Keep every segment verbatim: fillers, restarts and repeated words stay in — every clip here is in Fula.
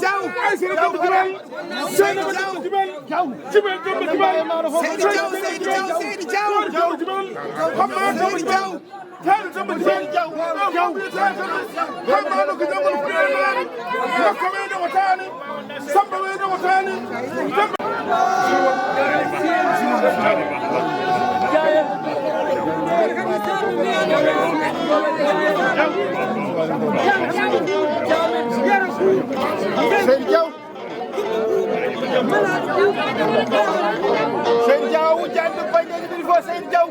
Diaw. Aysata Demba Jumel. Seydi Demba Jumel. Jumel Demba Jumel. Seydi Diaw, Seydi Diaw, Seydi Diaw. Demba Jumel. Hamma Demba Jumel. Taani Demba Jumel. Hamma ko Demba Jumel. Makko ɓe ɗo taani. Samba ɓe ɗo taani. Demba. Seydi Diaw. Seydi Diaw, wujjande koyɗe ɗiɗi fof, Seydi Diaw.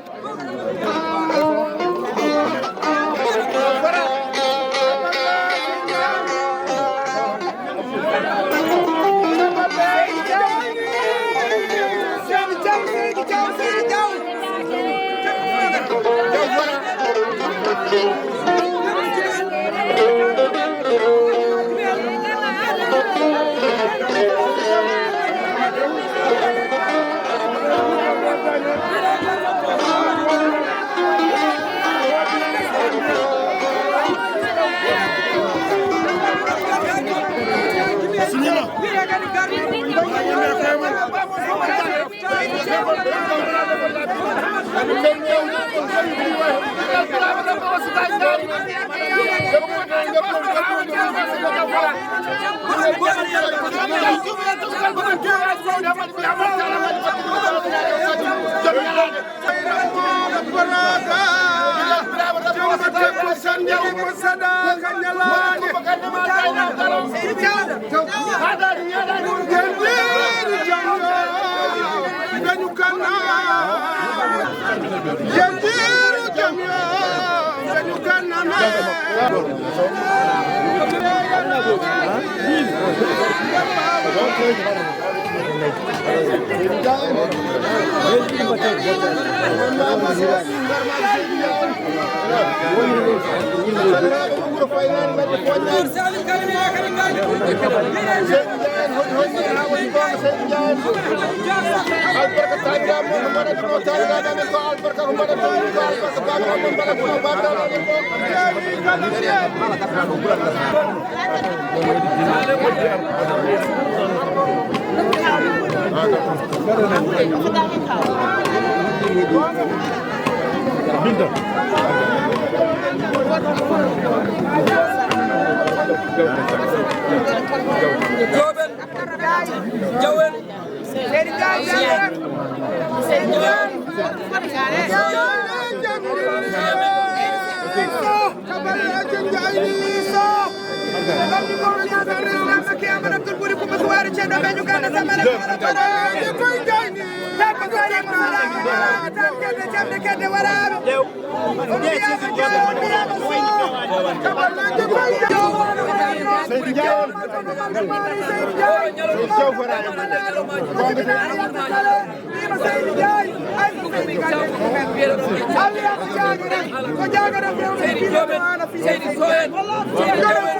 Binta. Jooben. Jawen. Seydi Ndiaye, Jawen. Seydi Ndiaye. Jawen. Jawen. Jawen. Jawen. Jawen. Seydi Joom en, Seydi Joom en, Seydi Joom en, Seydi Joom en.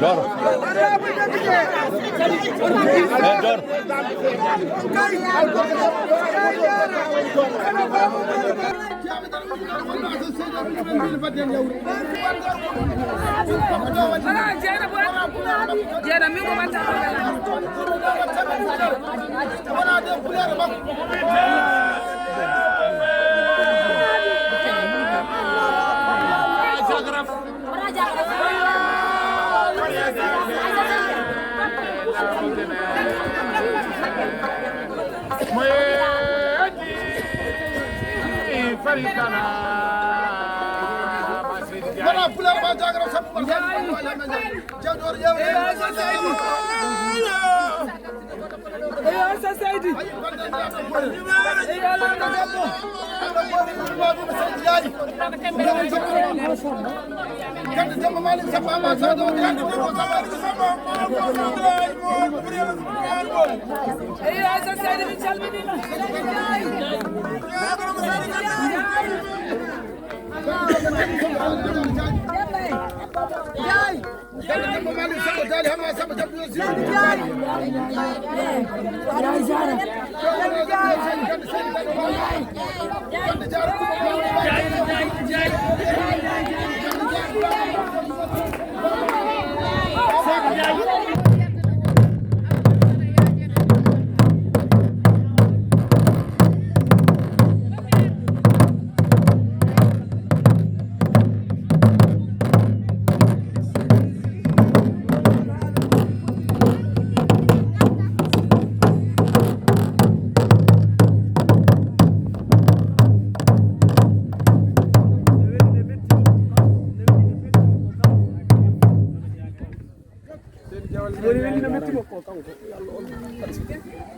Jor. Eh, Jor. Jeena, min ko watta. Wona pulaar ma jagara sappo. Jawdi oto ƴeew. Eyo, Seydi. Eyo, Seydi. Eyo, Seydi. Eyo, Seydi, min calminii ma.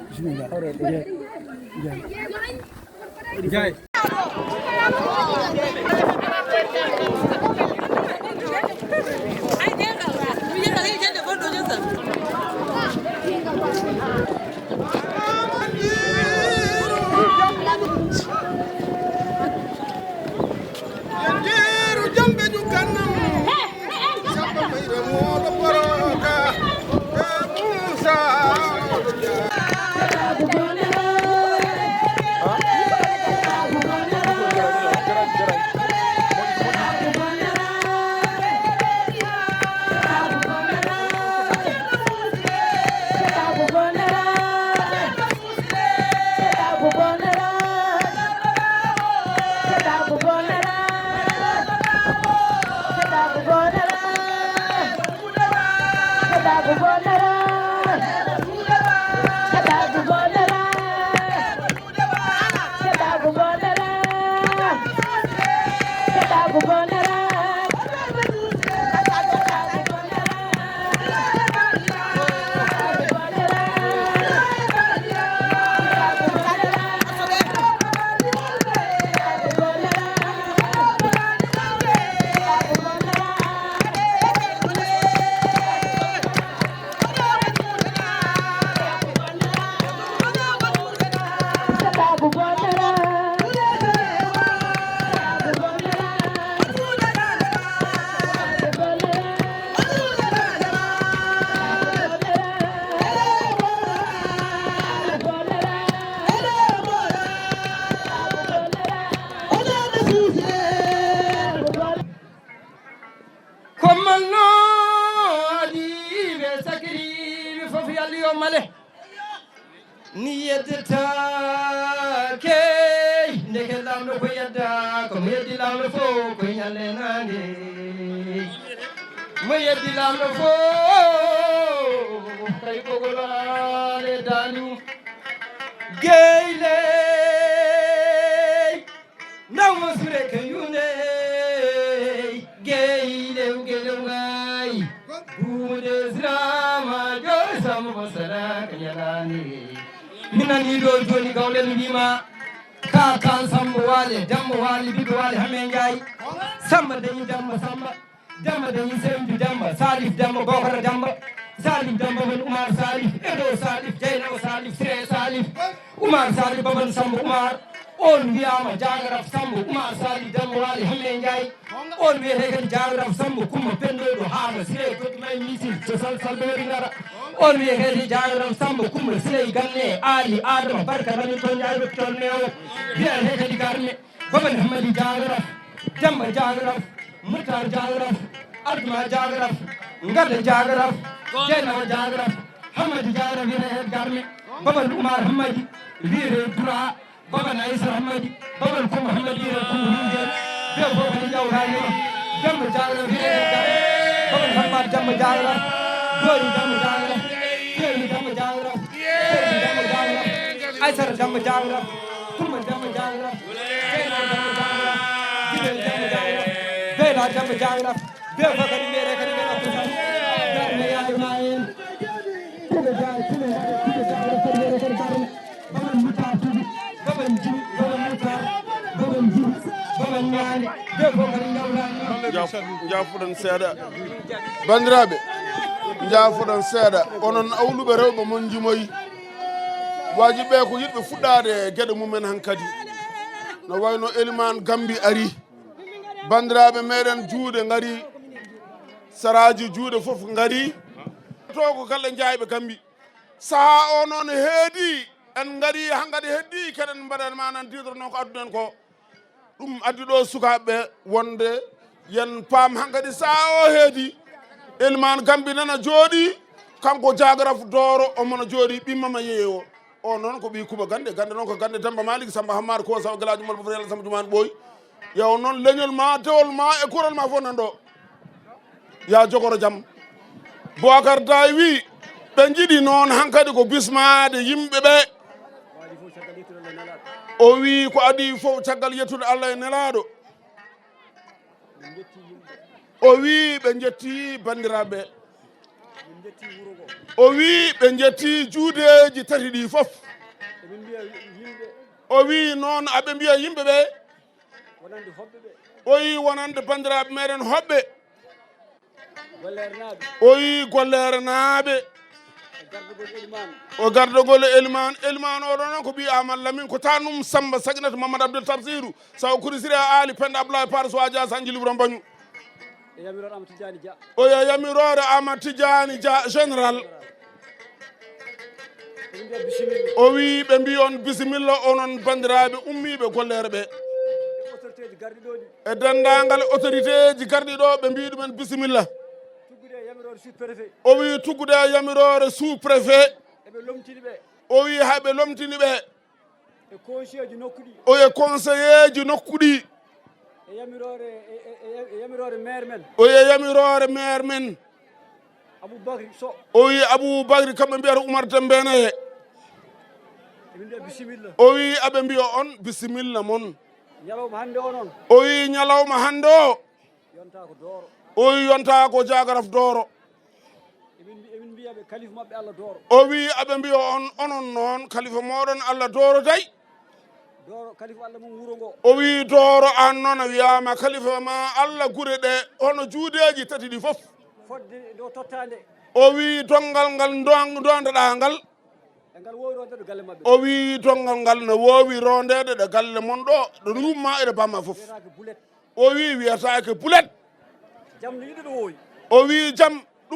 Bismillah. Njaay. Njaay. Ko malno adi ɓe sakiri ɓe fof yalli yo male. Ni yeddetaake, ndeke Laamɗo ko yedda, ko mo yeddi Laamɗo fof ko ñalle naange. Mo yeddi Laamɗo fof, kay ɓogol waale daani mum. Geyle, ndaw mo sure ko yunde, geyle, geyle, ngayi. Buude sirama, joy sama, masala, ka ñalaande. Mi nanii ɗo jooni Gawlel mbima, ka, ka Samba Waale, Demba Waale, ɓiɗɗo Waale, Hame Njaay. Samba dañi Demba, Samba. Demba dañi Sembi Demba, Salif Demba, Bokara Demba. Salif Demba, Baban Umar Salif, Edo Salif, Jeynaba Salif, Sire Salif. Umar Salif, Baban Samba Umar. On wiyama Jagaraf Samba Umar Salif Demba Waale, Hame Njaay. On wiyete kadi Jagaraf Samba Kumba Pendoyɗo Haama Sire Goɗɗi May Misil, so Sal Salɓe wari ngara. On wiyete Jagaraf Samba Kumba Siley Ganne, Ali Adama Barka Ramin Toon Njaay Rokitol Newo. Wiyete kadi Garme, Baban Hammadi Jagaraf, Demba Jagaraf, Murtar Jagaraf, Aduma Jagaraf, Ngada Jagaraf, Jeynaba Jagaraf, Hammadi Jagaraf wiyete Garme, Baban Umar Hammadi wiyete Dura, Baba Nayi Sara Hammadi, Baba Kumba Hammadi, Kumba Hunde, be Baba Jaw Rayma, Demba Jagra, Baba Hammad Demba Jagra, Gori Demba Jagra, Gori Demba Jagra, Gori Demba Jagra, Aysara Demba Jagra, Kumba Demba Jagra, Bela Demba Jagra, Bela Demba Jagra, be Bakari Mere kadi be Abdou Sani, Garme Yaay Mayen, Kumba Jagra, Kumba Jagra, Kumba Jagra, Baban Moussa Touré, Baban Jim, Baban Moussa, Baban Jim, Baban Ñaali, be fof kadi njawtaani. Njaaf-, njaafuɗon seeɗa. Banndiraaɓe, njaafuɗon seeɗa. Onon awluɓe rewɓe mon njimoyi. Waaji ɓe ko yiɗɓe fuɗɗaade geɗe mumen hankadi. No wayno Elimaan Gambi ari. Banndiraaɓe meɗen juuɗe ngari. Saraaji juuɗe fof ngari. To ko kala njaayɓe Gambi. Sahaa o noon heedi, en ngari hankadi heddi, keɗen mbaɗan ma nan tiitorno ko adduɗen ko. Ɗum addi ɗo sukaaɓe wonde yen paam hankadi sahaa o heedi. Elimaan Gambi nana jooɗi, kanko Jagraf Dooro, omo na jooɗi, ɓimmama yeeyo. O noon ko ɓii Kuba Gannde, Gannde noon ko Gannde Demba Malik, Samba Hammar, ko Samba Gelaajo Mol, Bofo Yalla, Samba Jumaan Ɓooy. Yaw noon leñol ma, dewol ma e korol ma fof nan ɗo. Ya jogoro jam. Boubacar Daye wi, ɓe njiɗi noon hankadi ko bismaade yimɓe ɓe. O wi ko adii fof caggal yettude Allah e Nelaaɗo. O wi ɓe njetti banndiraaɓe. O wii ɓe njetti juudeeji tati ɗi fof. O wii noon aɓe mbiya yimɓe ɓe. O wii wonande banndiraaɓe meɗen hoɓɓe. O wii golleerenaaɓe. O gardogol e Elimaan. Elimaan oɗo noon ko ɓii Amal Lamin, ko tanum Samba Saginata Mamadou Abdoul Tafsirou. Saw Kuri Siré Ali Penda Abdoulaye Par Soa Dia Sanji Libro Mbañu. E yamiroore Amadou Tidiane Dia. O ye yamiroore Amadou Tidiane Dia général. O wii ɓe mbi on bisimilla onon banndiraaɓe ummiiɓe golleere ɓe. E denndaangal autorité ji garɗi ɗo ɓe mbi ɗumen bisimilla. O wii tuggude e yamiroore sous préfet. O wii haɓe lomtini ɓe. E conseiller ji nokku ɗi. O ye conseiller ji nokku ɗi. E yamiroore e- e- e- e yamiroore maire men. O ye yamiroore maire men. Aboubacry Sow. O wi Aboubacry kamɓe mbiyata Oumar Dembene he. Emin mbiya bisimilla. O wi aɓe mbiya on bisimilla mon. Ñalawma hannde o noon. O wi ñalawma hannde o. Yonta ko Dooro. O wi yonta ko Jagaraf Dooro. Emin mbi- emin mbiya ɓe kalifa maɓɓe Allah Dooro. O wi aɓe mbiya on onon noon kalifa moɗon Allah Dooro day. Dooro kalifa Allah mum wuro ngo. O wi Dooro an noon a wiyama kalifa ma Allah gure ɗe hono juudeji tati ɗi fof. Fodde ɗo tottande. O wi donngal ngal ndon- ndondeɗa ngal. E ngal wowi rondede galle maɓɓe. O wi donngal ngal no wowi rondede ɗo galle mon ɗo ɗo yumma eɗo bamma fof. Wiyetake bulet. O wi wiyatake bulet. Jam no yiɗi ɗo wowi. O wi jam